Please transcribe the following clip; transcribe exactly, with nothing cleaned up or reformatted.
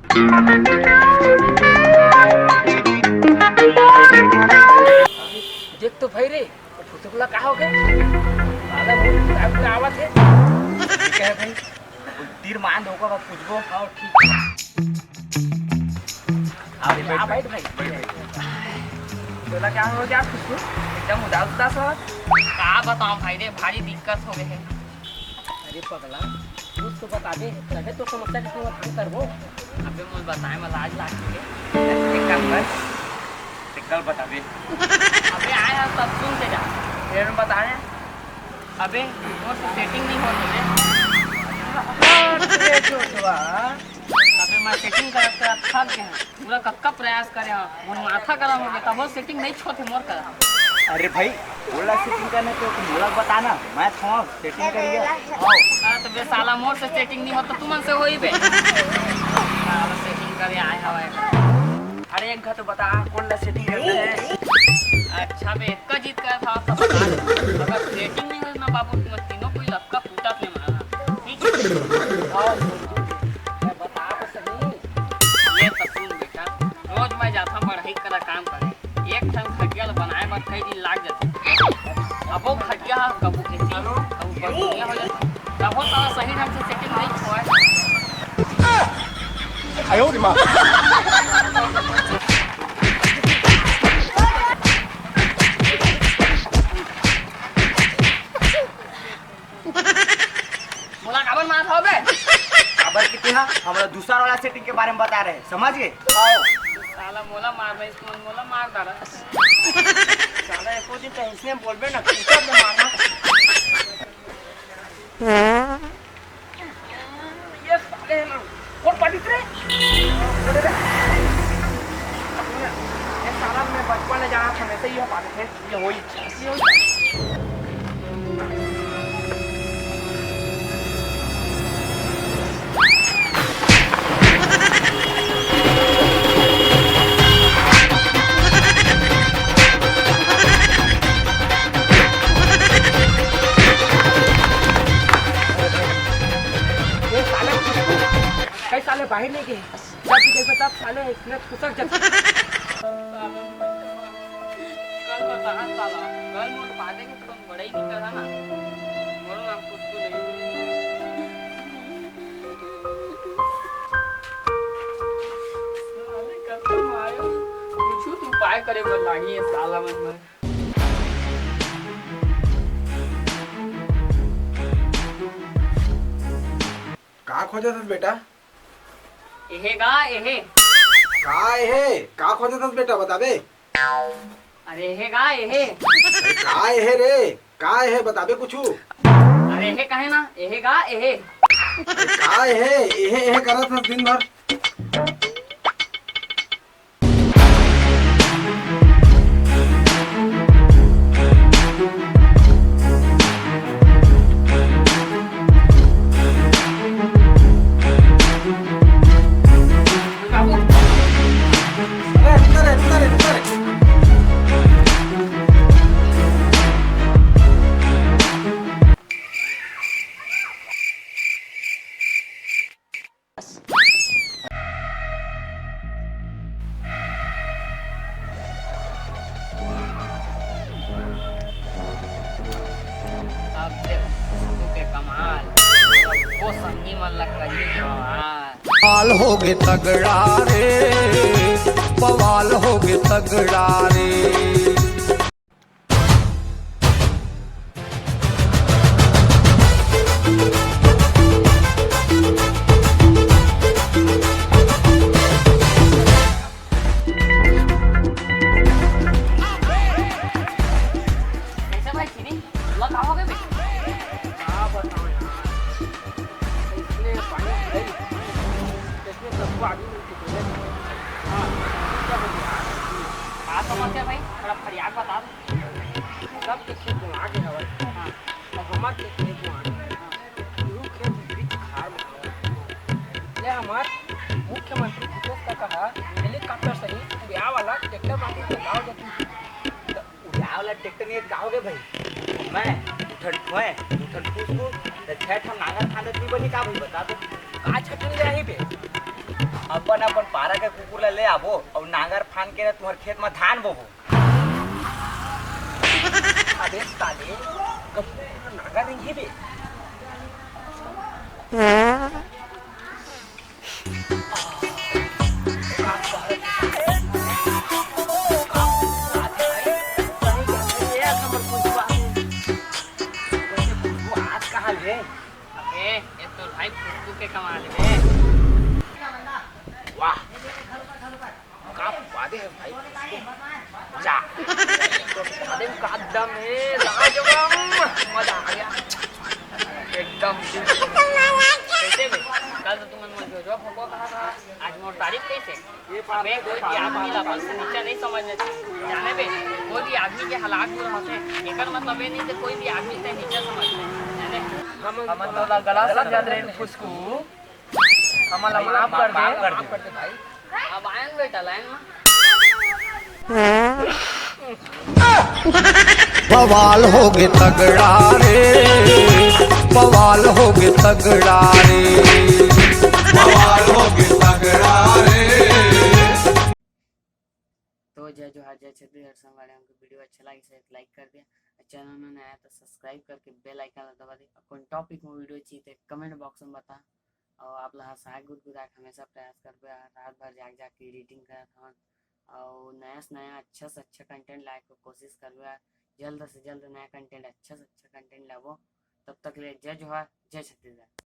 देख तो भाई रे, वो फुसुकला का हो गया? साला वो टाइप का आवाज है। ठीक है भाई, तीर मान दो का पूछबो। हाँ, ठीक है। हाँ, बैठ, बैठ भाई। तोला क्या हो गया खुशबू? एकदम उदास उदास हो। का बताऊं भाई रे, भारी दिक्कत हो गए है। अरे पगला, कुछ तो बताबे, तबे तो समस्या के समाधान करबो। अबे मोर बताए में लाज लागथे। एक काम कर, ते कल बताबे। अबे आए हैं तब सुन के जा। फिर हम बता रहे हैं। अबे मोर से सेटिंग नहीं होत रे। अरे जोतवा। अबे मैं सेटिंग करत करत थक गया। पूरा कतका प्रयास करे हंव, मोर माथा गरम हो गया, तभो सेटिंग नइ होत हे मोर करा। अरे भाई, मोला सेटिंग करना तो तुम मोला बताना, मैं तो सेटिंग करिए। हाँ, तो बे साला मोर से सेटिंग नइ होत तो तुमन से होही बे। साला सेटिंग करे आए हवय। अरे एक घा तो बता, कौन ला सेटिंग करना है? अच्छा बे, एक का जीत कर था, तो बता। अगर सेटिंग नइ होत ना बाबू, तुमन तीनों कोई लक्का फूटत नहीं मारा। ठीक है? और मैं बता तो सही। ये तो सुन बेटा, रोज मैं जाता पढ़ाई करा काम करे, एक ठन खटिया ल बनाए बर कई दिन लाग जाथे। अब वो खटिया ह कभू एती, कभू बरगुनिया हो जाथे, तभो साला सही ढंग से सेटिंग नइ होवय। मोला काबर मारत हव बे? काबर कि तेहा हमला दूसर वाला सेटिंग के बारे में बता रहे, समझ गे? साला मोला मार रहे, इसको मोला मार डारा। साला एको दिन तो इसने बोलबे ना, किसको मारना? ये साले हैं ना, कौन पार्टी रे? ये साला मैं बचपन में जाना था, मैं से ये पार्टी थे। ये वही, ये वही। ये साले, कई साले बाहर नहीं गए। जब भी देखबे तब साले इसने खुसक जाथे। कल बताहा साला, कल मोर पादे के तुरंत बड़ई नहीं करा ना। मोर नाम कुछ तो नहीं। साले कसम आयो, कुछ तो उपाय करे बर लागी है साला मन में। का खोजत हस बेटा? एहे गा, एहे। का एहे? का खोजत हस बेटा, बताबे? अरे एहे गा, एहे। अरे का एहे रे? का एहे, बताबे कुछु? अरे एहे कहे ना, एहे गा, एहे। अरे का एहे? एहे, एहे करत हस दिन भर। अब देख खुशबू के कमाल, वो संगी मन ला करी बवाल। कमाल होगे तगड़ा रे, बवाल होगे तगड़ा रे। कैसे भाई चीनी? हुआ का हो गए बे? का बताओ यार, इसने पानी गिराई, इसने सबको आदमी मिलके बोले। हाँ, क्या बोल यार? का समस्या भाई? थोड़ा फरियाद बता दो। सब के खेत में आगे हवा। हाँ। अब हमार के खेत में आगे। हाँ। इहू खेत बीच खार में हवा। ले हमार मुख्यमंत्री भूपेश का कहा, हेलीकॉप्टर सही उड़ाव वाला ट्रैक्टर माटी के गाँव जती। उड़ाव वाला ट्रैक्टर नहीं गाँव के भाई। मैं, दू ठन ठोए, दू ठन फूसफूस, त छह ठन नांगर फांदत नहीं बनी का भाई, बता दो। का छठन ले आही बे? अपन अपन पारा के कुकुर ला ले आबो अउ नांगर फान के ना तुम्हर खेत म धान बोबो। अबे साले, कब नांगर रेंगही बे? अबे, ये तो भाई खुशबू के कमाल है। वाह, का बात है भाई, जा। अरे का दम है, लाजवाब, मजा आ गया, एकदम दिल से। कैसे बे? कल तो तुमन मोर जोजवा फगुआ कहा था, आज मोर तारीफ कैसे? अबे कोई भी आदमी ला अपन से नीचा नहीं समझना चाहिए, जाने बे? कोई भी आदमी के हालात बुरा होते, एकर मतलब ये नहीं कि कोई भी आदमी से नीचा समझ, जाने? हम तो ला गला समझत रहे फुसकू, हमन ला माफ कर दे। अब आयन बेटा लाइन में। बवाल होगे तगड़ा रे, बवाल होगे तगड़ा रे, बवाल होगे तगड़ा रे। तो जय जोहार, जय छत्तीसगढ़। संगवारी, हमके वीडियो अच्छा लगे से लाइक कर दिया, चैनल में नया तो सब्सक्राइब करके बेल आइकन ला दबा दे। और कौन टॉपिक में वीडियो चाहिए तो कमेंट बॉक्स में बता। और आप ला हंसाए गुदगुदाए के हमेशा प्रयास करबे। रात भर जाग जाग के एडिटिंग करत हवन और नया से नया अच्छा से अच्छा कंटेंट लाए के कोशिश करबे। जल्द से जल्द नया कंटेंट, अच्छा से अच्छा कंटेंट लाबो। तब तक ले जय जोहार, जय छत्तीसगढ़।